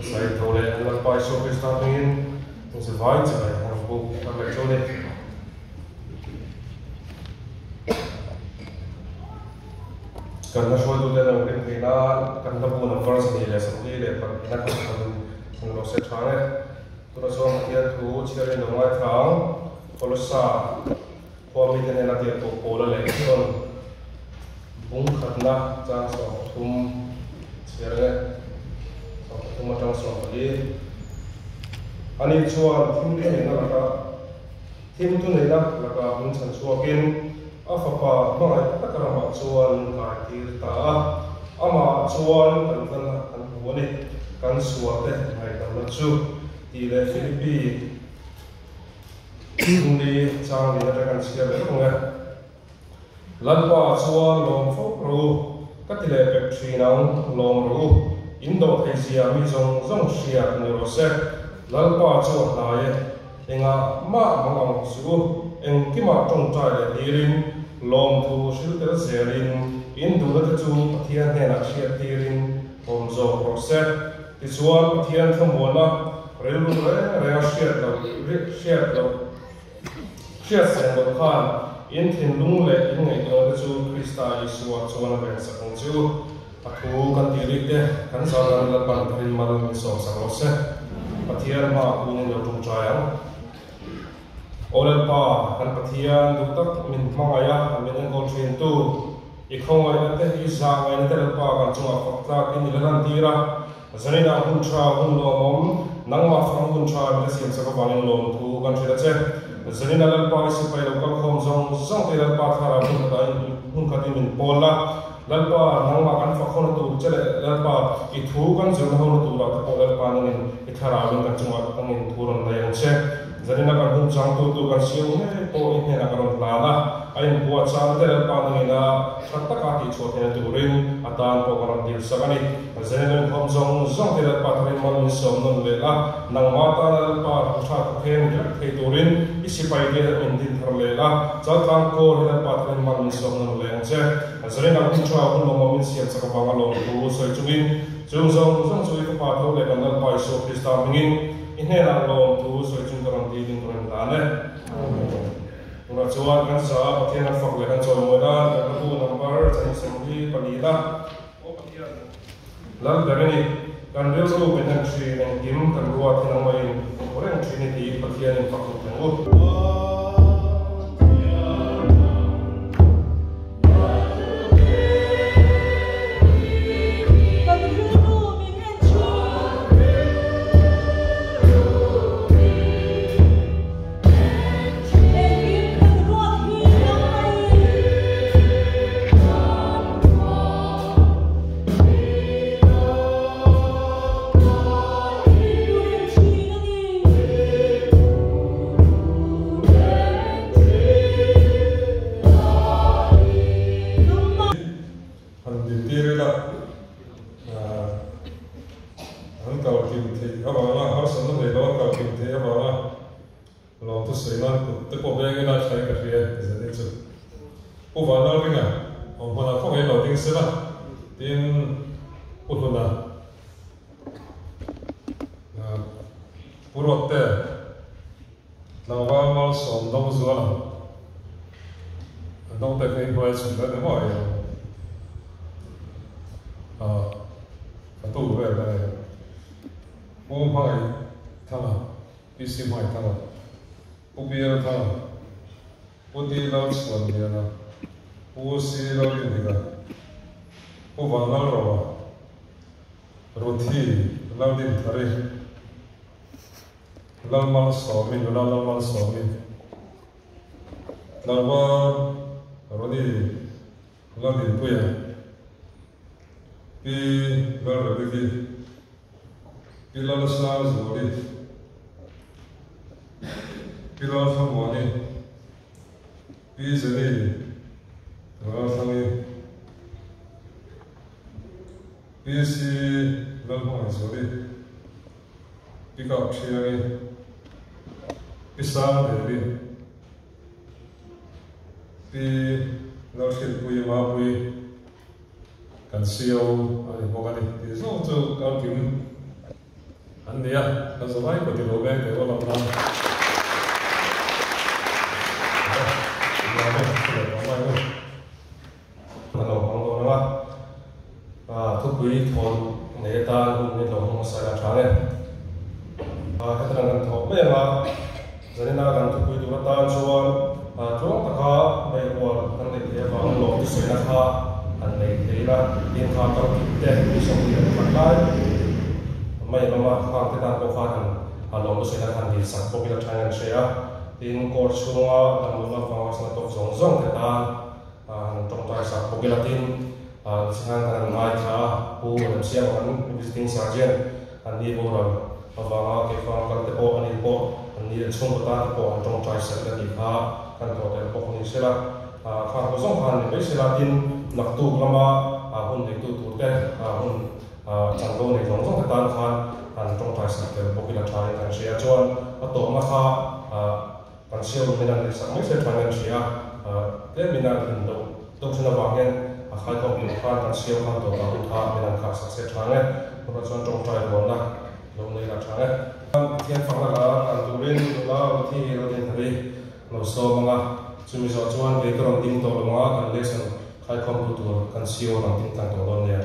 Sai tho leh an Lalpa Isua Krista hmingin inzivai chibai an rawn buk thar leh chu a ni. Kan hla hruaitute an rawn rin theih nan kan hla bu number 272 na kha kan hmu lo se tha nge. Tunah chuan Pathian thu chhiarin lo ngaithla ang. Kolossa khua mite hnena tirhkoh Paula leh chuan bung khatna chang 13 chhiar nge. 13 atang 14. Ani chuan thim thuneihna lakah Thim thuneihna lakah min chhan chhuakin a fapa hmangaih tak ramah chuan min kaitir ta a, amah chuan kan tlanna kan hmu a ni, kan sualte ngaihdamna chu, tih leh Philippi Chhungli chang lin atang kan chhiar leh vang e. Lalpa chuan lawm fo rawh u, ka ti leh pek thin ang, lawm rawh u, in dawh thei zia mi zawng zawng hriat ni rawh se, Lalpa chu a hnai e, engah mah mang ang suh u, engkimah tawngtai leh dirin, lawmthu hril tel zelin, in duhna te chu Pathian hnenah hriat tirin awm zawk rawh se. Tichuan Pathian thlamuana rilru reng renga hriat loh hriat loh Hriat seng loh khan in thinlung leh in ngaihtuahna te chu Krista Isua chuan a vensak ang che u. A thu kan tih rik te kan zan Lalpan tharin mal min sawmsak rawh se. Pathian hmaah kunin lo tawngtai ang. Aw Lalpa, kan Pathian duh tak min hmangaih a, min enkawl thin tu, i khawngaihna te, i zahngaihna te Lalpa kan chungah fak tlakin i la lantir a. Zaninah hun tha, hun lawmawm, nangmah fang hun tha min la siamsak avangin lawmthu kan hrilh a che. Zaninah Lalpa i sipai lo kal khawm zawng zawng te Lalpa thlarau hun khatah hun khatin min pawl la. Lalpa, nangmah kan fak hona tur che leh Lalpa, i thu kan zirna hona turah te pawh Lalpa nangin i thlarauin kan chungah nangin thu rawn nei ang che. Zanina kan hun changtu tur kan siam ngei pawh i hnenah ka rawn hlan a, a inbuah chang te Lalpa nangina tha taka tihchhuah theihna turin a tan pawh ka rawn dilsak a ni. Zanina inkhawm zawng zawng te Lalpa tharin mal min sawm nawn leh a, nangmah tana Lalpa hmuhthla khawkheng reng thei turin i sipai te min din thar leh la, chaltlang kawl hi Lalpa tharin mal min sawm nawn leh ang che. Zanina hun tha hun lawmawm min siam chak avanga lawmthu sawi chungin chung zawng zawng chu i fapa tho leh kan Lalpa Isua Krista hmingin I hnenah lawmthu sawi chung ka rawn dilin ka rawn dan e. Tunah chuan kan sa Pathian an fak leh kan chawimawi nan kan hla bu number 24 la. Aw Pathian, Lal ber i ni, kan rilru min en thin, engkim kan ruat hi nangmahin hmu reng thin i tiin Pathianin fak duh ang u. Han dintir ila, an kal kim theih avanga harsatna nei lo an kal kim theih avanga lawmthu sawi nan kut te pawh veng ila thlai ka hria zanin chu Pu Vanlalringa awm hmanah khaw ngei lo ding sela tin Pu Hluna Pu Ruatte Tlangval Malsawm Dawngzuala an dawng te kha i hnuai a chhun daih ni maw ei a fatu vel ka nei Pu Hmangaih Thanga PC Hmangaih Thanga Pu Bial Thanga Pu Di Lalchhuanliana Pu Si Lalrinhika Pu Vanlalroa Ruthi Laldinthari Lalmalsawmi nula Lalmalsawmi Tlangval Ronnie Laldinpuia Pi Lalrebeki Pi Lalsangzuali Pi Lalthlamuani Pi Jenny Lalthlangi Pi Si Lalhmangaihzuali Pi Kap Thiangi, Pi Sangdeli, Pi Lalhrilhpuii Mapuii kan CEO a ni bawk a ni tih zawng chu kalkim. An ni a, kan zavai kut i lo veng teh rual ang nan. Nuam e, thu leh tawh mai u. Kan lo hmang dawn ang a, thupui thawn nei atan hun hi lo hmang hmasa ila tha nge. Hetiang kan thawh mai ang a, zanina kan thupui tur atan chuan tluang taka meirual kan neih theih avangin lawm chu sawina kha han nei thei ila, tin kha kal kip te mi 21 lai mai lama khang te tan pawh khan han lawm chu sawina kha han dil sak bawk ila thain an hria a, tin court chhunga damlohna avanga sana tawk zawng zawng te tan han tawngtai sak bawk ila, tin chhan kan han ngaithla a, Pu Remsiama kan visiting surgeon an ni boral avanga keifang kal te pawh a ni pawh an ni leh chhungkaw tan te pawh an tawngtai sak ila tih kha kan thawh tel bawk ni sela, kha ho zawng khan ni mai sela, tin naktuk lama hun neitu tur te hun chanvo nei zawng zawng te tan khan an tawngtai sak tel bawk ila tha in kan hria chuan a tawpna kha kan siam min an neih sak mai se tha in kan hria a, tlem in a in loh deuh thin avang hian a khaikhawm tur khan kan siam khan tawpah hun kha min an khah sak se tha nge, tunah chuan tawngtai rualna lo nei la tha nge. Pathian fakna la kan turin nula Ruthi hi lo din thari lo sawm ang a, chumi zawh chuan kei ka rawn ding tawh lo ang a, kan lesson khaikhawm tu tur kan CEO rawn ding tlang tawh dawn nia.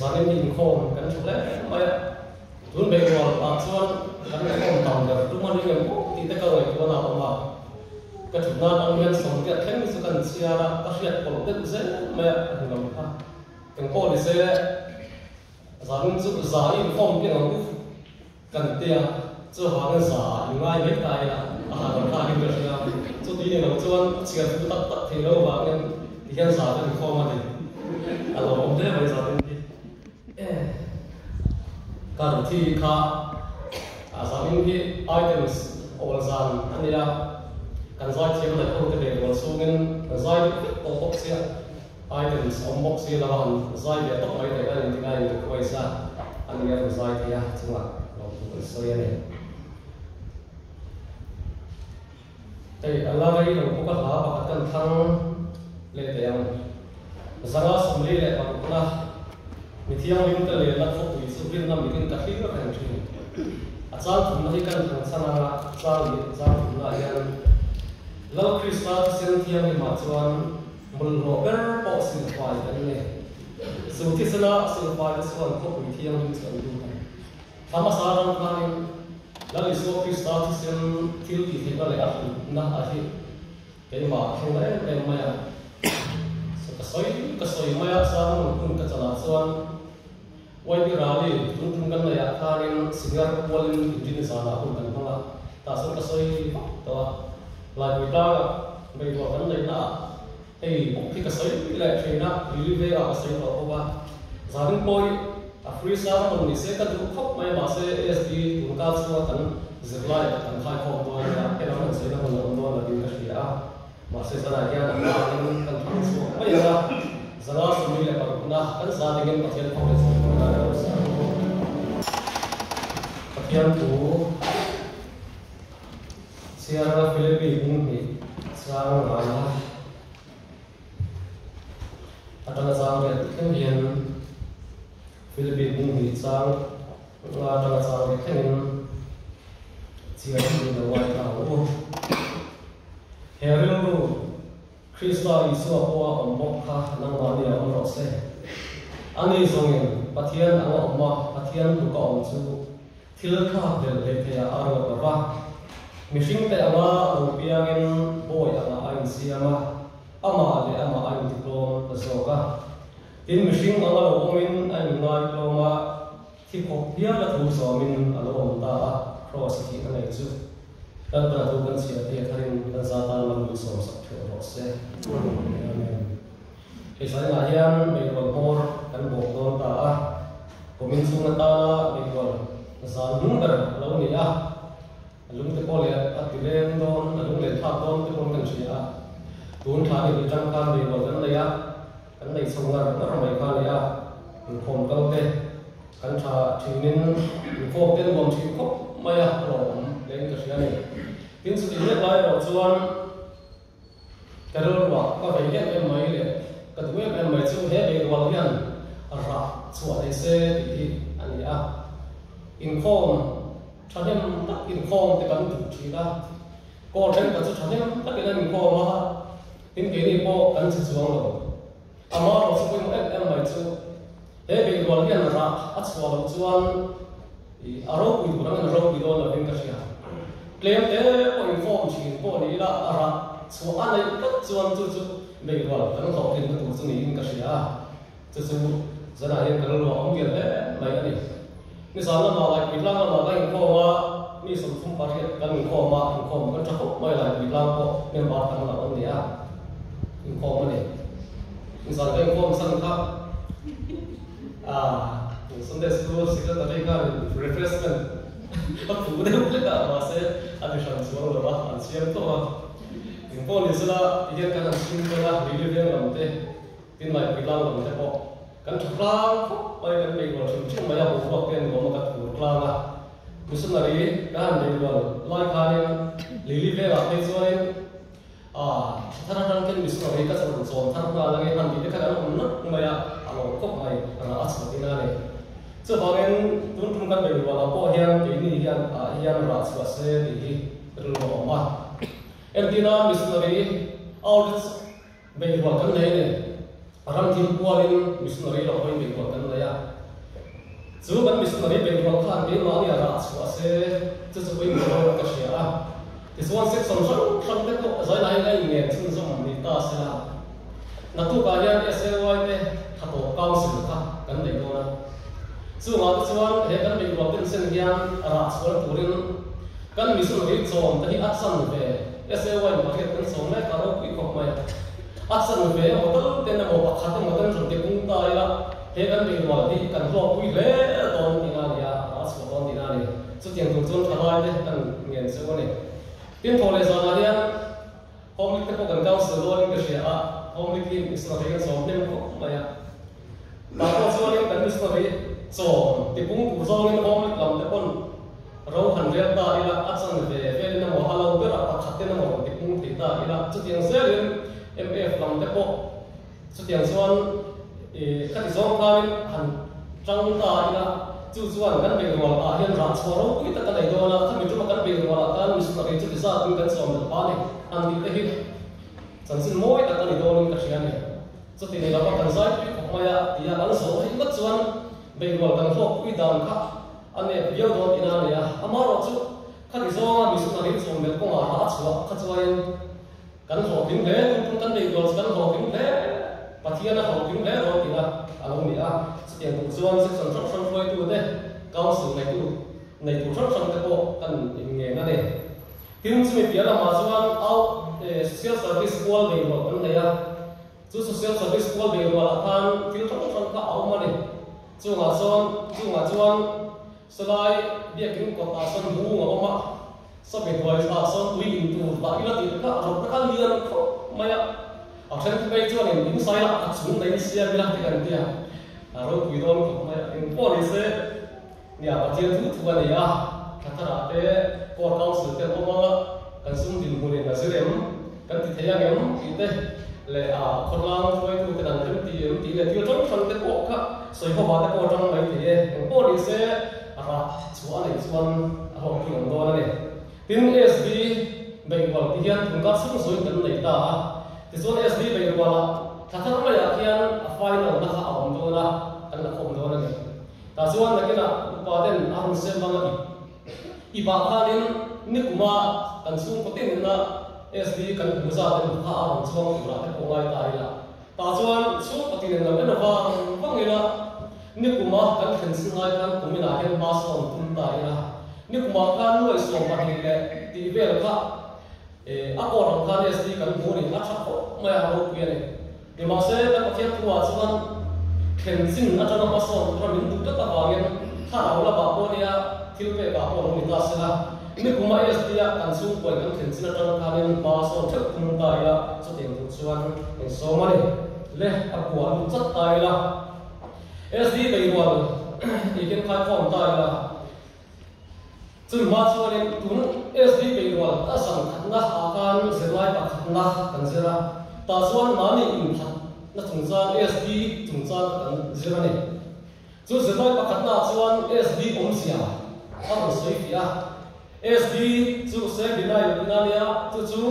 Zanin hi inkhawm kan tha hle mai a, tun beihrual ah chuan kan inkhawm tam ber tum a ni ngem bawk tih te ka ngaihtuah na a awm a. Ka thutna atang hian sawmriat thleng chu kan chhiar a, ka hriat pawlh deuh zel mai a, a ni lo kha. Engpawh ni se, zanin chu za i inkhawm piang ang u kan tia, chuvangin za ah i ngai mai ta ila a han awm thlak in ka hria. Chuti ni lo chuan chhiar thu tak tak thei lo vangin tihian za kan inkhawm a ni. A lo awm hle mai zanin hi. Ka ruthi kha a zanin hi items awl zan a nia, kan zai thiam leh ho te ve rual chungin kan zai deuh vek tawh bawk sia, items a awm bawk si lo a, han zai ve tawp mai thei a ni tika in request a, a nia rawn zai thei a chungah lawmthu kan sawi a ni. Hei a la rei lo bawk a hla pakhat kan thlang leh teh ang. Zanga 46na mi thianghlim te lenna khawpui chu rinna mitin ka thlir reng thin. A chang thumna hi kan thlang chhan anga chang leh chang thumna ah hian Lal Krista thisen thianghlimah chuan bawlhhlawh ber pawh silfai kan ni. Chu thisena silfai te chuan khawpui thianghlim chu an lut ang. Thla hmasa ram khanin Lal Isua Krista thisen thil tih theihna leh a hlutna a hi keimah a thleng em em mai a. So ka sawi ka sawi mai a, sermon hun ka chanah chuan YB Rally tun tum kan neih ah khanin senior pualin inrin zanah hun kan hmang a, tah chuan ka sawi vak tawh a. Laipui tlangah beihrual kan neihna ah Hei bawk hi ka sawi leh thin a, Lily vengah ka sawi tawh bawk a. Zanin pawh hi a free sermon ni se ka duh khawp mai a, mahse ASD tun ka chunga kan zirlai ah kan khaikhawm dawn a nia, helam han sawina hun a awm dawn lovin ka hria a. Mahse zanah hian a hmain kan thlang chhuak mai ang a, zanga 46na kan za dingin Pathian thawk leh chhuak tur a lo sa ang. Pathian thu. Chhiara Philippi hming hnih chang ngaia atanga chang riat thleng hian Philippi hming hnih chang nga atanga chang riat thlengin chhiar hi lo ngaithla ang u. He rilru Krista Isua pawha awm bawk kha nangmahni a awm rawh se. Ani zawngin Pathian anga awm a, Pathian tluk a awm chu Thil thlak del hlei theiah a ruat lo va, mihringte anga lo piangin bawi angah a insiam a, amah leh amah a intitlawm ta zawk a. Tin, mihring anga lo awmin a inngai tlawm a, thi khawp hial a thu zawmin a lo awm ta a, Kraws a thihna ngei chu Lalpana thu kan chhiah thei a tharin kan za tan lam min sawmsak theuh rawh se. Amen. Hei zainah hian meirual hmawr kan bawk dawn ta a, kumin chhung atana meirual zan hnung ber a lo ni a, a lungte pawh leh a ti leng dawn, a lung len thlak dawn te pawn kan hria a. Tun thla ni hnih atang khan meirual kan nei a, kan nei chho ngar ngar mai kha a ni a, inkhawm kal te kan tha thinin inkhawm te nuam thin khawp mai a, a lawmawm hle in ka hria a ni. Tin, chutih mek lai erawh chuan, Ka rilruah ka vei em em mai leh ka duh em em mai chu he beirual hian rah chhuah thei se tih hi a ni a. Inkhawm thahnem tak inkhawm te kan duh thin a, kawl thenkhat chu thahnem takin an inkhawm a, tin keini pawh kan che chuang lo. Amaherawhchu chu pawimawh em em mai chu he beirual hian rah a chhuah loh chuan A ropui tur angin a ropui dawn lovin ka hria. Tlem te pawh inkhawm thin pawh ni ila a rah chhuah a neih tlat chuan chu chu beirual kan hlawhtlinna tur chu niin ka hria a. Chu chu zanah hian ka rilru a awm vial hle mai a ni. Nizan lamah Laipui tlang lamah ka inkhawm a, mi 38 kan inkhawm a, inkhawm kan tha khawp mai Laipui tlang pawh member tam lo an ni a, inkhawm a ni. Nizan ka inkhawm chhan kha. Sunday School Secretary khan refreshment a phu deuh hlek a, mahse a ti hran chuang lo a, an siam tawh a. Engpawh ni sela tihian kan han chhung dawn a, Lily veng lam te, tin Laipui tlang lam te pawh kan tha tlang khawp mai, kan beihrual hrim hrim mai a, boruak te an nuam a, ka thur tlang a. Missionary ka han beihrual lai khanin Lily vengah phei chuanin A, thar atang khin missionary ka chawrh chawm thar nghal ange han tih te khan an awm nak mai a, a lo khawp mai, rah a chhuah ina a ni. Chuvangin tun tum kan bei rualah pawh hian keini hian ah hian rah chhuah se tih hi rilru a awm a. Entina missionary outreach bei rual kan nei a ni. Ram thim kualin missionary lo hawi beihrual kan nei a. Chu kan missionary beihrual khan keimahni a rah chhuah se chu chu pawimawh lo ka hria a. Tichuan section hrang hrang te pawh zailai hian a inngen chhunzawm ni ta se la. Naktukah hian SAY te thatawp council kha kan nei dawn a. Chungah te chuan he kan beihrual ten sen hian rah chhuah turin kan missionary chawm te hi a chan ve SAY pariat kan chawm mek a ropui khawp mai a. A chan ve emaw tal ten emaw pakhat emaw ten rawn ti pung ta ila he kan beihrual hi kan hlawkpui hle dawn tihna a ni a, rah chhuah dawn tihna a ni. Chutiang tur chuan thalai te kan ngen cheu a ni. Tin thaw leh zanah hian Home League te pawh kan council dawn in ka hria a, Home League hi missionary kan sawm hnem khawp mai a. Tah pawh chuanin kan missionary chawm tipung tur zawngin Home League lam te pawn ro han rel ta ila, a chan ve velin emaw a lo berah pakhat ten emaw rawn tipung thei ta ila, chutiang zelin MF lam te pawh Chutiang chuan khati zawng khanin han tang ta ila, chu chuan kan beihrual ah hian rah chhuah ropui tak a nei dawn a, khami tuma kan beihrual ah khan missionary chuti zatin kan sawm leh pa ni an tih te hi chanchin mawi tak a ni dawnin ka hria a ni. Chuti ni lova kan zaipui khawp mai a tia an zawh rih ngawt chuan beihrual kan hlawkpui dan kha a nep viau dawn ina a ni a, amaherawhchu khati zawnga missionary chawm belh kawngah rah chhuah kha chuain Kan hlawhtling hle, tun tum kan neih dual chu kan hlawhtling hle, Pathian a hlawhtling hle dawn tihna a lo ni a. Chutiang tur chuan section hrang hrang hruaitute, council neitu neitu hrang hrang te pawh kan inngen a ni. Tin, chumi piah lamah chuan au social service kual nei rual kan nei a, chu social service kual nei rualah khan thil hrang hrang kha a awm a ni. Chungah chuan chungah chuan sawlai biakin kawtah sawn bung a awm a. Sawi hnuai thla sawn tui in tur dah ila tih kha a rawt na kha lian khawp mai a, a then te phei chuan in insai lah a chung daih siam ila te kan tia, a ropui dawn khawp mai a, eng pawh ni se nia Pathian thu thu a ni a, thla tharah te court council te an awm anga kan sum dinhmun in a zir em kan ti thei ang em tih te leh a khawtlang hruaitu ten an rem ti em tih leh thil hrang hrang te pawh kha sawi hova te pawh atang mai thei e, eng pawh ni se A rah chhuah a neih chuan a hlawhtling awm dawn a ni. Tin, SD beihrual ti hian thungkar chhung zuin kan nei ta a. Tichuan SD beihrualah thla thar maiah khian a final na kha a awm dawn a, kan la khawm dawn a ni. Tah chuan nakinah upa ten a rawn sem bang a ip ipah khanin nikuma kan chhungkaw tinna SD kan hmu zat emaw kha a rawn chuang turah te pawh ngai ta ila. Tah chuan chhungkaw tinin lo en avang vang ila, nikuma kan thlen sin lai khan kum inah hian hma sawn tum ta ila, nikumah khan nuai 12 leh tih vel kha a court ang khan SD kan hmu a ni, a tha khawp mai a, ropui a ni. Nimahse kan Pathian thuah chuan thlen chin atanga hma sawn tura min duh tlat avangin thlarau lamah pawh nia thil pekah pawh lo ni ta sela, Nikuma SD-a kan chhungkuai kan thlen chin atang khanin hma sawn theuh tum ta ila, chutiang tur chuan eng sawm a ni. Le, a buah lut chat ta ila, SD beirual tih hian khaikhawm ta ila, chumi hma chuanin tun SD beirual a zan khatna ah khan zirlai pakhatna kan zir a, tah chuan mahni inphatna chungchang SD chungchang kha kan zir a ni. Chu zirlai pakhatnaah chuan SD awmzia a rawn sawi fiah a. SD chu Sir Denial ina nia, chu chu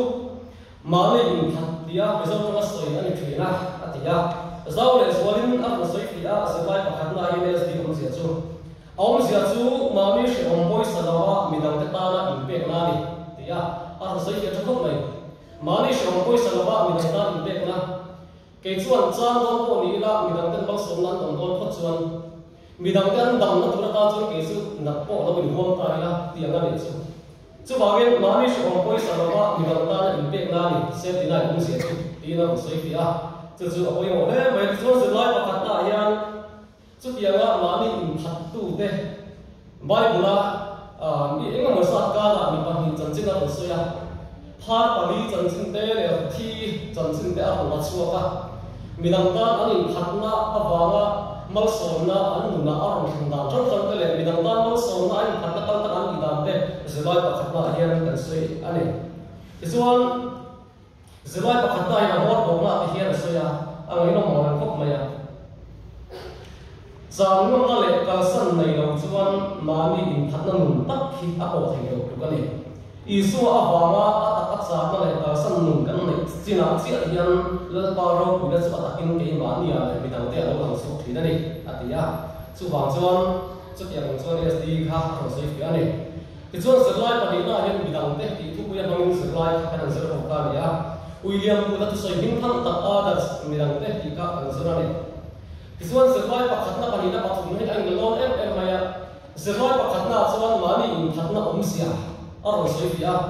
mahni inkhat tia Mizo tanga sawi a ni thin a, a ti a. Zau leh zualin a rawn sawi fiah a, zirlai pakhatnaah hian SD awmzia chu. A awmzia chu mahni hrehawm pawisa loa midangte tana inpekna a ni, ti a, a rawn sawi fiah tha khawp mai. Mahni hrehawm pawisa loa midang tan inpekna. Kei chuan chang dawn pawh ni ila midangten malsawmna an dawng dawn phawt chuan midangte an damna tur atan chuan kei chu nat pawh lo inhuam ta ila tih ang a nih chu. Chuvangin mahni hrehawm pawisa lova midang tana inpekna a ni, self denial awmzia chu tiin a rawn sawi fiah a, chu chu a pawimawh hle mai. Tichuan zirlai pakhatnaah hian chutianga mahni inthattute Bible-a mi eng emaw zat karah mi pahnih chanchin a rawn sawi a, phar pali chanchin te leh ruthi chanchin te a rawn la chhuak a. Midang tan an inkhatna avanga malsawmna an nunah a rawn thleng dan hrang hrang te leh midang tan malsawmna an inkhatna kal tak an tih dan te zirlai pakhatnaah hian kan sawi a ni. Tichuan, Zirlai pakhat ta hian a hawr bawkna te hian a sawi a, a ngaihnawm mawh reng khawp mai a. Chang ngamna leh kalsan nei lo chuan mahni inthatna nun tak hi a pawh thei lo tluk a ni. Isua avanga a taka chakna leh kalsan nun kan neih chinah chiah hian Lalpa ropuina chu a takin keimahnia leh midangte a lo lang chhuak thin a ni, a ti a. Chuvang chuan chutiang ang chuan SD kha a rawn sawi fiah a ni. Tichuan zirlai pahnihnaah hian midangte tih thupui a hmangin zirlai kha kan han zir ho ta a ni a. William Booth-a thusawi hmingthang tak others, midangte tih kha kan zir a ni. Tichuan zirlai pakhatna pahnihna pathumna hi a inla lawn em em mai a. Zirlai pakhatnaah chuan mahni inkhatna awmzia a rawn sawi fiah a.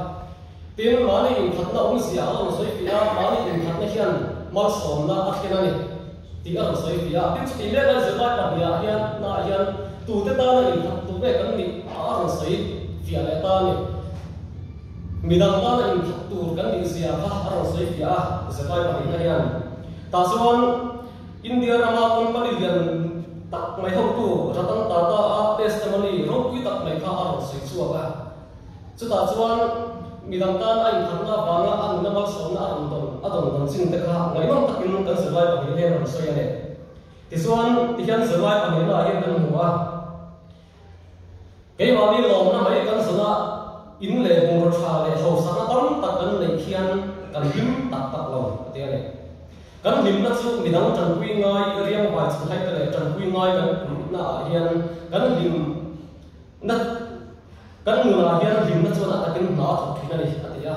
Tin, mahni inkhatna awmzia a rawn sawi fiah a, mahni inkhatna hian malsawmna a thlen a ni tih a rawn sawi fiah a. Tin, chutih mek a zirlai pahnihah hian naah hian tute tana inkhat tur nge kan nih a rawn sawi fiah leh ta a ni. Midang tana inkhat tur kan nih zia kha a rawn sawi fiah a zirlai pahnihna hian. Tah chuan. India rama company lian tak mai hotu Ratan Tata-a testimony ropui tak mai kha a rawn sawi chhuak a. Chutah chuan midang tan a inphatna avanga a nuna malsawmna a rawn dawn a dawn dan chin te kha ngaihnawm takin kan zirlai pahnih hian rawn sawi a ni. Tichuan, tihian zirlai pahnihnaah hian kan hmu a. Keimahni lawmna mai kan zuna in leh bungraw tha leh hausakna tam tak kan neih khian kan hlim tak tak lo a ti a ni. Kan hlimna chu midang tanpui ngai riangvai chhunhai te leh tanpui ngai kan pumna ah hian kan hlimna kan nunah hian hlimna chuan a takin hna a thawk thin a ni a ti a.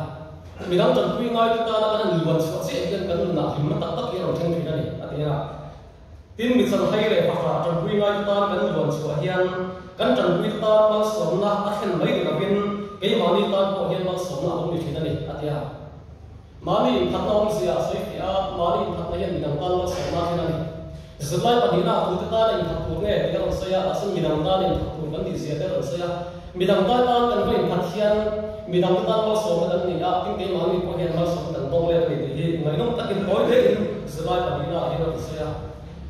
Midang tanpui ngai te tana kan han luan chhuah chiah hian kan nunah hlimna tak tak hi a rawn thleng thin a ni a ti a. Tin, mi chanhai leh pakhat tanpui ngaite tan kan luan chhuah hian kan tanpui te tan malsawmna a thlen mai ni lovin keimahni tan pawh hian malsawmna a lo ni thin a ni, a ti a. Mahni inphatna awmzia a sawi fiah a, mahni inphatna hian midang tan malsawmna a thlen a ni. Zirlai pahnihna a tute tana inphat tur nge tih a rawn sawi a, mahse midang tana inphat tur kan tih zia te a rawn sawi a. Midang tan tan kan va inphat hian midangte tan malsawmna kan ni a, tin keimahni pawh hian malsawmna kan dawng let a ni tih hi ngaihnawm takin tawi hlein zirlai pahnihna ah hian a rawn sawi a.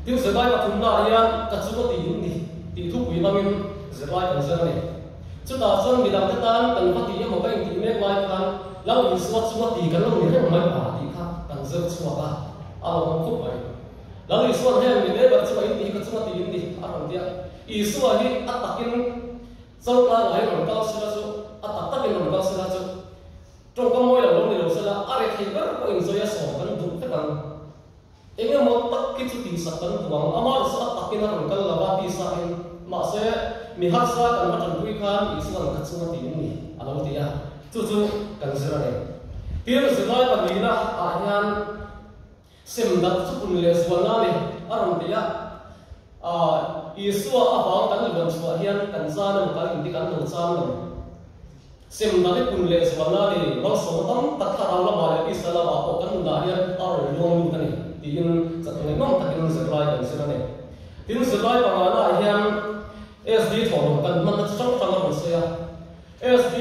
Tin zirlai pathumna ah hian ka chu a ti in ni tih thupui hmangin zirlai kan zir a ni. Chutah chuan midangte tan kan va ti emaw ka intih mek lai khan Lal Isua chu a ti kan lo ni reng mai pa tih kha kan zir chhuak a, a lo awm khawp mai. Lal Isua'n heng mi neighbor chu a intih ka chunga ti in ni a rawn ti a, Isua hi a takin Chawlhkar lai rawn kal sela chu, a tak takin rawn kal sela chu, tawngkam mawi lo lo ni lo sela, a rethei ber pawhin zawi a sawm kan duh vek ang. Eng emaw tak hi chu tihsak kan duh ang, amah erawh chu a takin a rawn kal lo a, tisahin. Mahse, mi harsa kan va tanpui khan Isua'n ka chunga ti in ni, a lo ti a, chu chu kan zir a ni. Tin, zirlai pahnihna ah hian, Sem dat chu pun leh zual na ni, a rawn ti a. Aaa, Isua avang kan luan chhuah hian kan zan emaw kan inti kan lo chang lo. Sem dat hi pun leh zual na ni, malsawmna tam tak thlarau lamah leh tisa lamah pawh kan nunah hian a rawn luang lut a ni, tiin ngaihnawm takin zirlai kan zir a ni. Tin, zirlai pangana hian SD thawhlawm kan hmanna chi hrang hrang a rawn sawi a. SD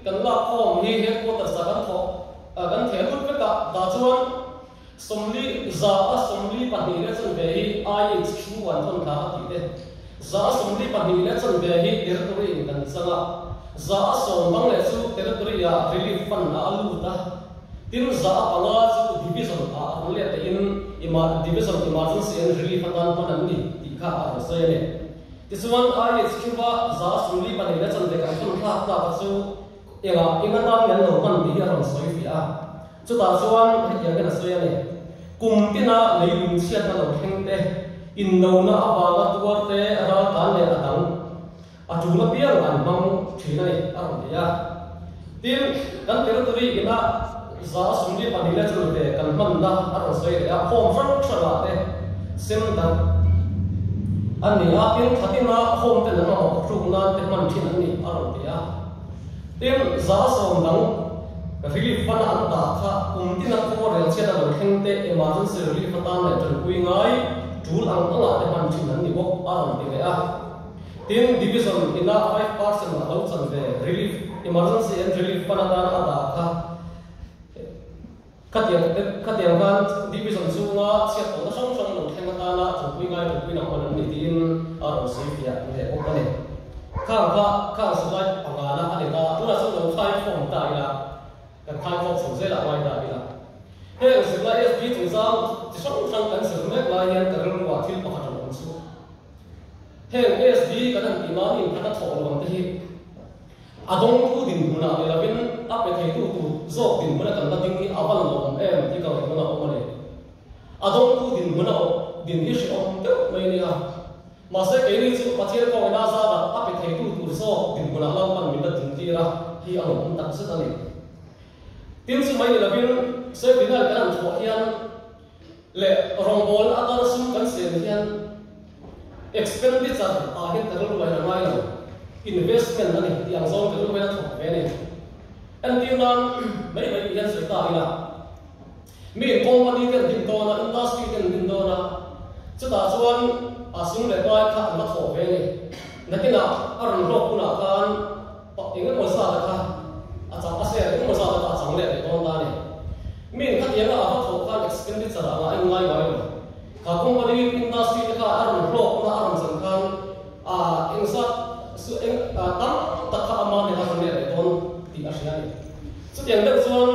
kan lak khawm hi headquarters ah kan thawh kan theh lut vek a, tah chuan 42% leh chanve hi IHQ an thawn thla a tih te, 24% hi territory in kan chang a, 100% dang leh chu territory ah relief fund ah a lut a, tin 5% chu division ah a rawn let leh in division emergency and relief atan hman an ni tih kha a rawn sawi a ni. Tichuan, IHQ-a 42% leh chanve kan thawn thlak tlak a chu engah eng atan nge an lo hman tih hi a rawn sawi fiah a. Chutah chuan hetiang hian a sawi a ni, Kum tina leilung chhiatna lo thleng te, innona avanga tuar te, raltlan leh a dang a tul apiang an hmang thin a ni, a rawn ti a. Tin, kan territory ina 42% leh chanve kan hmanna a rawn sawi leh a, home hrang hrangah te sem darh a ni a, tin thlatina home ten an mamawh hruk nan te hman thin an ni, a rawn ti a. Tin, 10% dang relief fund a an dah kha kum tina khaw rel chhiat a lo thleng te emergency relief atan leh tanpui ngai tul ang angah te hman thin an ni bawk, a rawn ti leh a. Tin, Division ina 5% a lo chan ve Relief, Emergency and Relief Fund atana a dah kha khatiang te khatiang khan Division chhunga chhiat tawhna hrang hrang lo thleng atana thawhpui ngai thawhpui nang hman an ni tiin a rawn sawi fiah leh bawk a ni. Khang kha khang zirlai pangana a ni ta, tunah chuan lo khai khawm ta ila, kan khai khawm chho zelah ngai ta ila. Heng zirlai FB chungchang chi hrang hrang kan zir mek lai hian ka rilruah thil pakhat a awm chu. Heng SD kan han tih mahni in khat a thawh lo ang te hi. A dawngtu dinhmunah ni lovin a pe theitu tur zawk dinhmuna kan la ding hi a va lawm em tih ka ngaihtuahna a awm a ni. A dawngtu dinhmuna awm din hi hrehawm deuh mai a nia. Mahse keini chu Pathian kawngina zat a pe theitu tur zawk dinhmunah Lalpan min la dintir a hi a lawmawm takzet a ni. Tin chu mai ni lovin Save Denial kan han thawh hian leh rawngbawlna atana sum kan sen hian expenditure ah hian ka rilru a ngai lo, investment a ni tih ang zawng ka rilru a thawk ve a ni. Entir nan mai mai tih hian sawi ta ila, mi in company te an din dawn a, industry te an din dawn a, chutah chuan a sum leh pai kha an la thawh ve a ni. Nakinah a rawn hlawk hunah khan Eng emaw zat a kha a chang a share eng emaw zat a kha a chang leh leh dawn ta a ni. Min khatianga a va thawh khan expenditure anga a inngai ngai lo. Kha company industry te kha a rawn hlawkna a rawn chan khan a eng zat su eng tam tak kha ama hnena a rawn leh leh dawn tih a hria a ni. Chutiang deuh chuan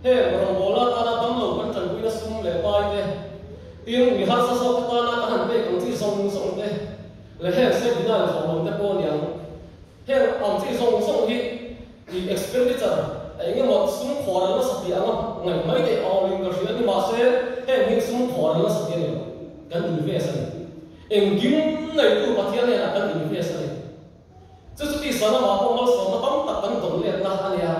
heng rawngbawlna atana damlo kan tanpuina sum leh pai te, tin mi harsa zawk atana kan han pek ang chi zawng zawng te leh heng seminar thawhlawm te pawh a ni ang. Heng ang chi zawng zawng hi i expenditure eng emaw sum khawr an nasa tih anga ngaih mai theih a awmin ka hria a ni. Mahse, heng hi sum khawr an nasa tih a ni lo. Kan invest a ni. Engkim neitu Pathian hnenah kan invest a ni. Chu chu tisa lamah pawh malsawmna tam tak kan dawn letna a nia.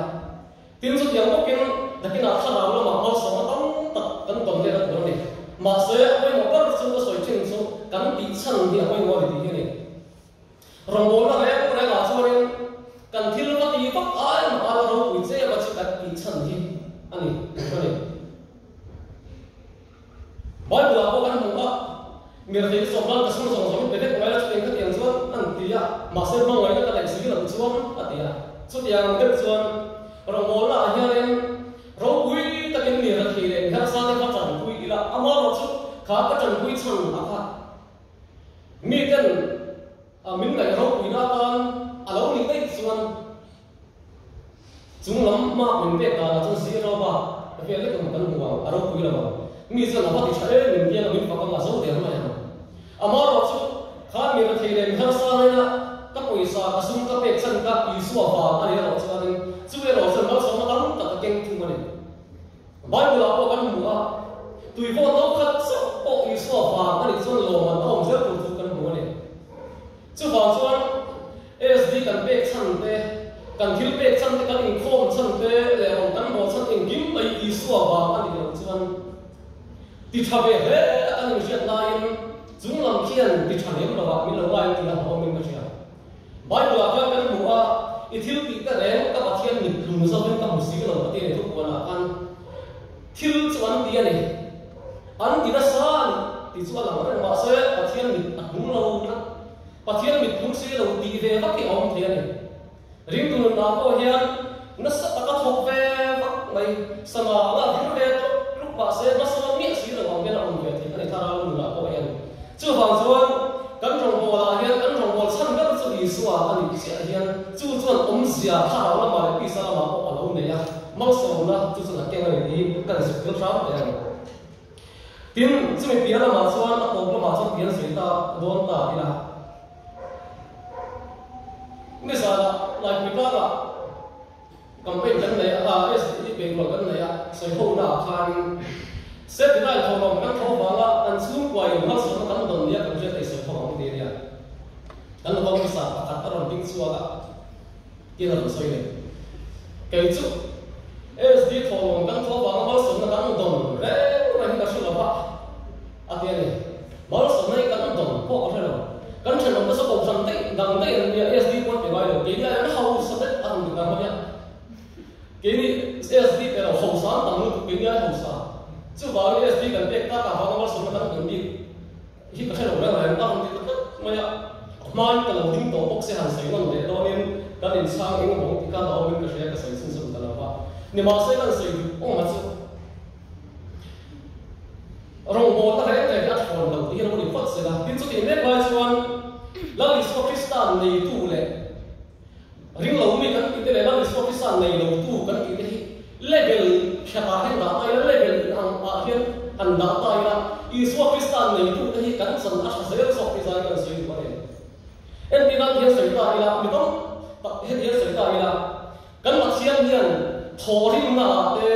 Tin, chutiang bawkin nakinah thlarau lamah malsawmna tam tak kan dawn letna tur a ni. Mahse, a pawimawh ber chu ka sawi thin chu kan tih chhan hi a pawimawh a ni tih hi a ni. Rawngbawlna reng rengah chuanin kan thil va ti vak ai mah a la ropui che va chu kan tih chhan hi a ni a ni. Bible-ah pawh kan hmu a, Mirthei sawm nan ka sum zawng zawng pe vek mai la chutiang khatiang chuan an ti a, mahse hmangaihna ka neih si loh chuan a ti a. Chutiang ang deuh chuan rawngbawlna ah hianin ropui takin mi rathei leh mi harsa te va tanpui ila, amaherawhchu kha ka tanpui chhan a kha. Miten min ngaih ropuina atan a lo nih daih chuan chung lam hma min pek danah chuan zero bak vel lek ang kan hmu ang, a ropui lo ang. Mi chuan a va ti tha em min biang a min fak ang a zo der mai ang. Amaherawh chu khan mi rethei leh mi harsa laina ka pawisa ka sum ka pek chan ka Isua vang a ni erawh chuanin chu erawh chuan malsawmna tam tak a keng thung a ni. Bible-ah pawh kan hmu a, tui vawt no khat chauh pawh Isua vang a nih chuan lawmman a awm zel tur chu kan hmu a ni. Chuvang chuan SD kan pek chhan te, kan thil pek chhan te, kan inkhawm chhan te leh rawn kan haw chhan engkim mai Isua vang a nih loh chuan ti tha ve hle a kan inhriat laiin chung lam khian ti tha lem lovah min lo ngai tih a hlauhawmin ka hria. Bible-ah khan kan hmu a, I thil tih te reng ka Pathian mit tlung zovin ka hmu si lo a ti a ni thupuanah khan thil chu an ti a ni. An ti nasa a ni tih chu a lang reng mahse Pathian mit a tlung lo tlat. Pathian mit tlung si lo tih ve vak hi a awm thei a ni. Ringtu nunah pawh hian nasa taka thawk ve vak mai, sana anga vir ve tluk tluk mahse hmasa miah si lo ang hian a awm ve thei a ni thlarau nunah pawh hian. Chuvang chuan kan rawngbawlah hian kan rawngbâwl chhan ber chu Isua a nih chiah hian chu chuan awmzia thlarau lamah leh pisa lamah pawh a lo nei a, malsawmna chu chuan a keng a ni tih kan zuk tel hram thei a ni. Tin, chumi piah lamah chuan a tawp lamah chuan pian sawi ta dawn ta ila. Nizanah Laipui tlangah Campaign kan nei a, SDE beihrual kan nei a, sawihonaah khan Sevenine thawhlawm kan tho vanga kan chhungkuain malsawmna kan dawn nia kan hriat thei sawi ho ang ti a nia. Kan lo hmasa pakhat a rawn ding chhuak a, tin a rawn sawi leh. Kei chu SD thawhlawm kan tho vanga malsawmna kan dawn reng reng hi ka hre lo va, a ti a ni. Malsawmna hi kan dawn pawh ka hre lo. Kan thenawmte chu kohhran daih dang daih an nia, SD pawh an pe ngai lo. Keini aiin hausa daih a rawn ti ngar mai a. Keini SD pe lo, hausa an tam lutuk, keini ai hausa. Chuvangin SD kan pek tak avanga malsawmna kan dawn bik hi ka hre lo reng reng a rawn ti ta tlat mai a. A hmain ka lo ding tawh bawk se han sawi nawn leh dawnin kan inchhang eng emaw ti khan a awmin ka hria ka sawi chhunzawm ta lo va. Nimahse kan sawi duh awm a chu. Rawngbawlna reng reng hi a thlawn lo tih hi lo ni phawt zel a. Tin, chutih mek lai chuan Lal Isua Krista neitu leh ringlo mi kan tihte leh Lal Isua Krista nei lotu kan tihte hi level khatah hian dah ta ila, level inang ah hian han dah ta ila, Isua Krista neitute hi kan chan a tha zel zawk tih zai kan sawi duh a ni. Entirna hian sawi ta ila, mi tam Tak heti hian sawi ta ila, kan Pathian hian thawhrimna ah te,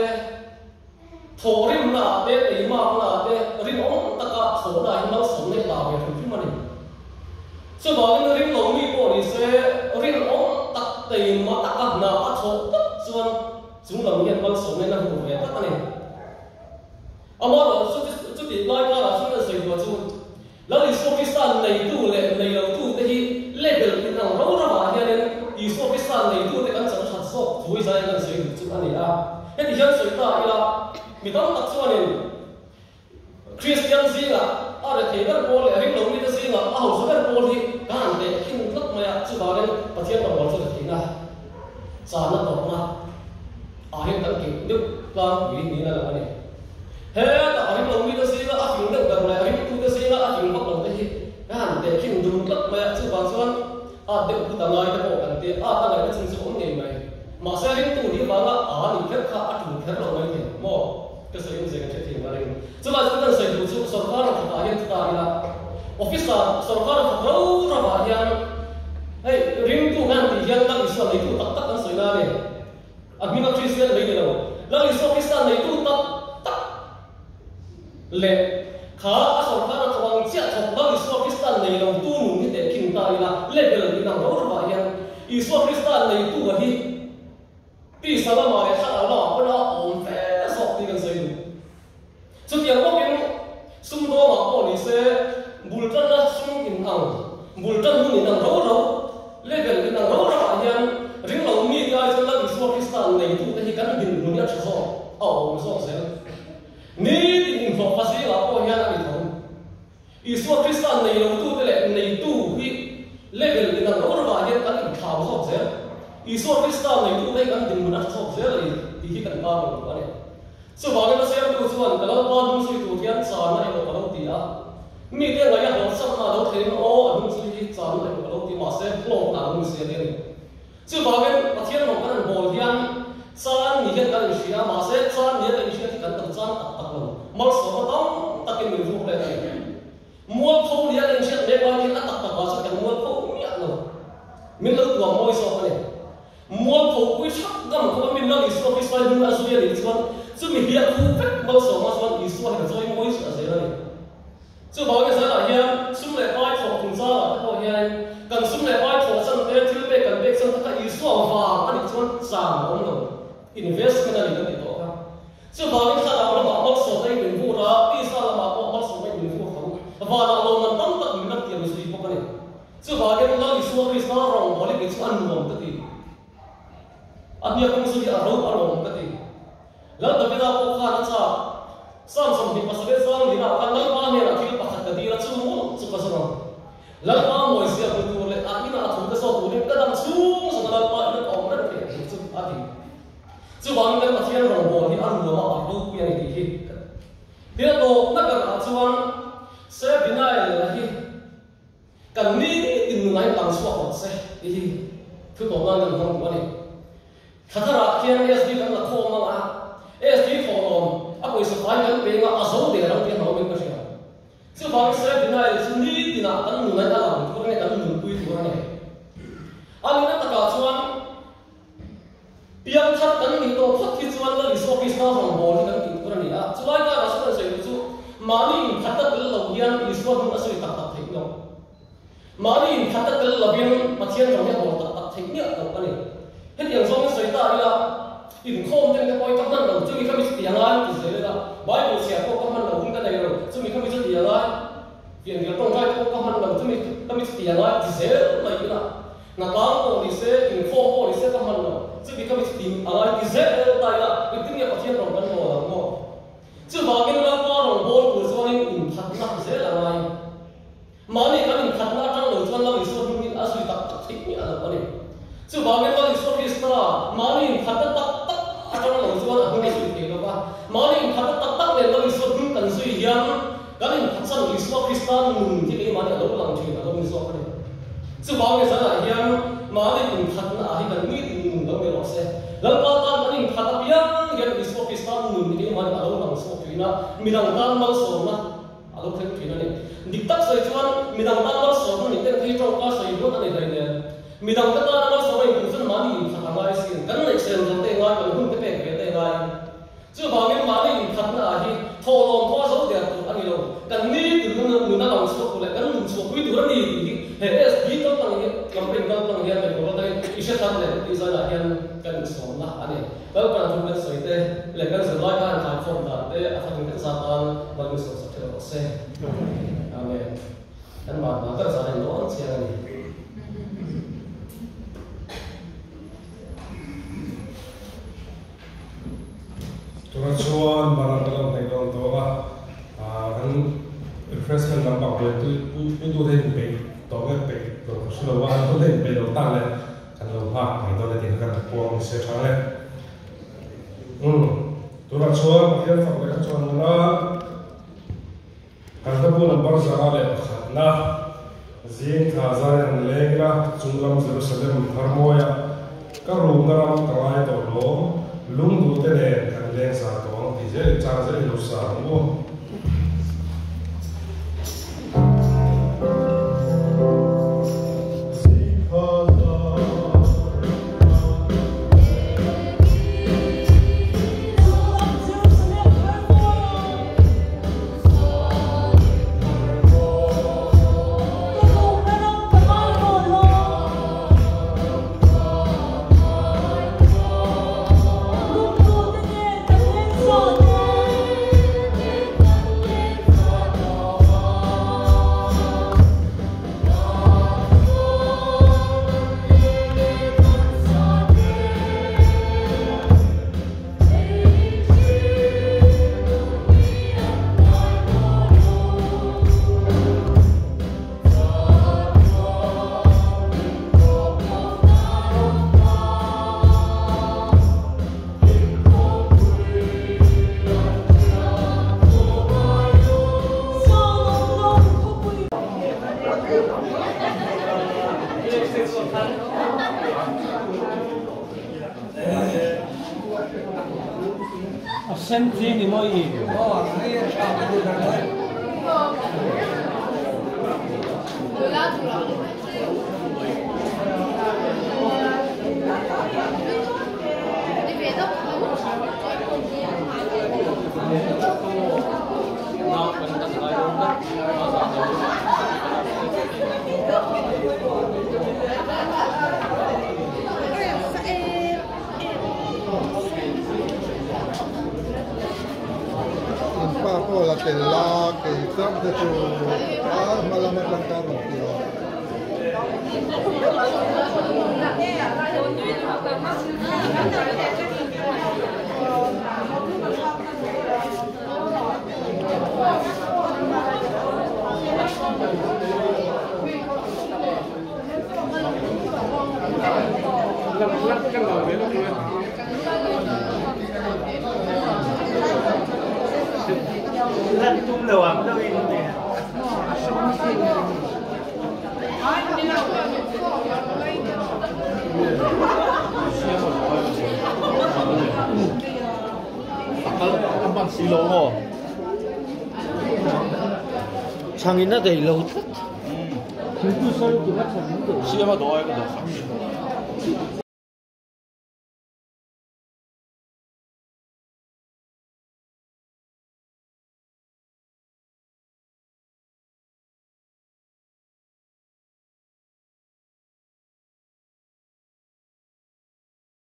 thawhrimna ah te, eimakna ah te rinawm taka thawhna ah hian malsawmna hi a dah ve hrim hrim a ni. Chuvangin ringlo mi pawh ni se, rinawm tak teima taka hna a thawh tlat chuan chung lam hian malsawmna in a hmu ve tlat a ni. Amaherawhchu chutih lai karah chuan an sawi duah chu Lal Isua Krista neitu leh neilotute hi level in ang ro ramah hianin Isua Krista neitute kan chan that zawk thu hi zai kan sawi duh chu a ni a. Heti hian sawi ta ila, mi tam tak chuanin Kristian zingah a rethei ber pawl leh ringlo mite zingah a hausa ber pawl hi kan han teh khin tlat mai a, chuvangin Pathian rawngbâwl chu retheihna, chânna tawpna ah hian kan keuh deuh tlangpui niin a lang a ni. Hetah a ringlo mite zinga a fing deuh ber leh ringtute zinga a fing vak lo te hi ka han tehkhin dun tlat mai a, chuvang chuan at deuh phut a ngai te pawh kan ti a, at a ngaihna chin chu awm ngei mai. Mahse ringtu nih vanga a nih kher kha a tul kher lo mai thei maw? Ka sawi awmzia kan hre thei mai ring. Chulai chu kan sawi duh chu sorkar khatah hian chuta ila officer sorkar khat ro rovah hian hei ringtu kan tih hian Lal Isua neitu tak tak kan sawi na a ni. A hminga Kristian mai ni lo, Lal Isua Krista neitu tak tak leh kha a sorkar a thawk ang chiah thawk Lal Isua Krista nei lo tu nun hi tehkhin ta ila, level in ang ro rovah hian Isua Krista neitu a hi tisa lamah leh thlarau lamah pawn a awm fe zawk tih kan sawi duh. Chutiang bawkin sumdawngah pawh ni se bul tanna sum in ang, bul tan hun in ang ro ro, level in ang ro ro ah hian ringlo mite ai chuan Lal Isua Krista neitute hi kan dinhmun hi a tha zawk, a awm zawk zel. Nitin inhlawhfa zingah pawh hian a ni tho. Isua Krista nei lotute leh neitu hi level in ang ro ro ah hian kan inthlau zawk zel. Isua Krista neitute hi kan dinhmun a tha zawk zel a ni tih hi kan tarlang duh a ni. Chuvangin a siamtu chuan ka Lalpa hnung zui tur hian chana emaw ka lo ti a, mite ngaih a hlawhchhamna a lo thlenin aw a hnung zui hi chana emaw ka lo ti mahse hlawkna a lo ni sia te a ni. Chuvangin Pathian rawng kan han bawl hian chan ni hian kan inhria a, mahse chan nia kan inhriat hi kan lo chan tak tak lo. Malsawmna tam takin min vur let a ni. Mualpho nia kan inhriat mek lai hian a tak takah chuan kan mualpho miah lo. Min lo tuam mawi zawk a ni. Mualpho pui hrap ngam khawp a min Lal Isua Krista hming a zui a nih chuan chumi hliah thu vek malsawma chuan Isua hian a chawi mawi a zel a ni. Chuvangin zanah hian sum leh pai thawh chungchangah te pawh hianin kan sum leh pai thawh chan te, thil pek kan pek chan te kha Isua vang a nih chuan chang a awm lo, investment a ni kan ti tawh kha. Chuvangin thlarau lamah malsawmna in min vur a, tisa lamah pawh malsawmna in min vur tho. Vanah lawmman tam tak min la tiam zui bawk a ni. Chuvangin Lal Isua Krista rawngbâwl hi kei chu a nuam ka ti. A hniak kawng chu hi a ro a lawm ka ti. Lal Davida pawh khan a chak. Psalm 27 zang lina khan Lalpa hnenah thil pakhat ka dil a, chu mawlh chu ka zawng ang. Lalpa mawizia hmu tur leh a inah a thu ka zawt turin ka dam chhung zawng a Lalpa ina ka awm reng thei ang chu a ti. Chuvangin kan Pathian rawngbâwl hi a nuam a, a ropui a ni tih hi ka ti. Tin a tawpna berah chuan Sebinael hi Kan ni tin nunah hian lang chhuak rawh se tih hi thu tawp nan kan hmang duh a ni. Thla tharah khian SD kan la khawm ang a, SD thawhlawm a pawisa fai kan peng a, a zo der ang tih a hlauhawmin ka hria. Chuvangin Serdinail chu ni tinah kan nunah hian a lang tur a ni, kan nunpui tur a ni. A nihna takah chuan piangthar kan nih tawh phawt hi chuan Lal Isua Krista rawngbâwl hi kan tih tur a ni a. Chulai karah chuan an sawi duh chu mahni inkhat a tel lo hian Isua hming a sawi tak tak theih lo. Mahni inkhat a tel lovin Pathian rawng hi a bawl tak tak theih miah lo a ni. Hetiang zawngin sawi ta ila, inkhawm ten te pawh hi ka hman lo, chumi kha mi chu ti a ngai ti zel ila, Bible chhiar pawh ka hman lo hun ka nei lo, chumi kha mi chu ti a ngai, fianrial tawngtai te pawh ka hman lo, chumi kha mi chu ti a ngai ti zel mai ila, Hnatlang pawh ni se, inkhawm pawh ni se ka hman lo. Chumi ka mi chu tim a ngai ti zel ta ila, engtin nge Pathian rawn kan bawl ang maw? Chuvangin Lalpa rawn bawl tur chuanin inkhatna zel a ngai. Mahni kan inkhatna atang lo chuan Lal Isua hmingin a zui tak tak theih miah lo a ni. Chuvangin Lal Isua Krista mahni inkhatna tak tak atang lo chuan a hming a zui thei lo va. Mahni inkhatna tak tak nen Lal Isua hming kan zui hian kan inkhatsan Isua Krista nun hi keimahni a lo lang thin a lo ni zawk a ni. Chuvangin zanah hian mahni inkhatna ah hi kan mi tin nun lo ni rawh se. Lalpa tan kan inkhat apiang hian Isua Krista nun hi keimahni a lo lang chhuak thin a, midang tan malsawmna a lo thleng thin a ni. Dik tak sawi chuan midang tan malsawmna nih ten hi tawngka sawi luat a ni hlei nen. Midang te tana malsawm a inpuh chuan mahni inphat a ngai asin. Kan neih sen zawh te ngai, kan hun te pek ve te ngai. Chuvangin mahni inphatna ah hi thawhlawm pawh a zo der tur a ni lo. Kan ni tur nuna lang chhuak tur leh kan nun chhuahpui tur a ni tih hi he SB kal tlang hi campaign kal tlang hian leh kawr atangin i hre thar leh tih zainah hian kan insawmna a ni. Lalpan thu kan sawi te leh kan zirlai kha han thlaikhawm dan te a thatin kan zat tan mal min sawmsak theuh rawh se. Amen. Kan mahna ber zan in dawn chiang a ni. Tunah chuan baran ka lo hnaih dawn tawh a, kan refreshment lampang ve puitu te in peih tawh nge peih lo ka hre lo a, an hun te in peih lo tak leh kan lo nghak mai dawn a tih kha kan puang ni se tha nge. Umm tunah chuan Pathian fak leh kha chuan nuna Kan hlabu number 101 na zing thla zai an leng ila chunglam Jerusalem thar mawia ka rumna ram ka ngai tawh lawm lungduh te nen kan leng zar tawh ang tih zel in chang zel i lo sa ang u. A sen chi ni maw i? In pa pawh la tel la kei chauh te chu a hma lam atang ka rawn ti a. Chhangin a daih lo tlat.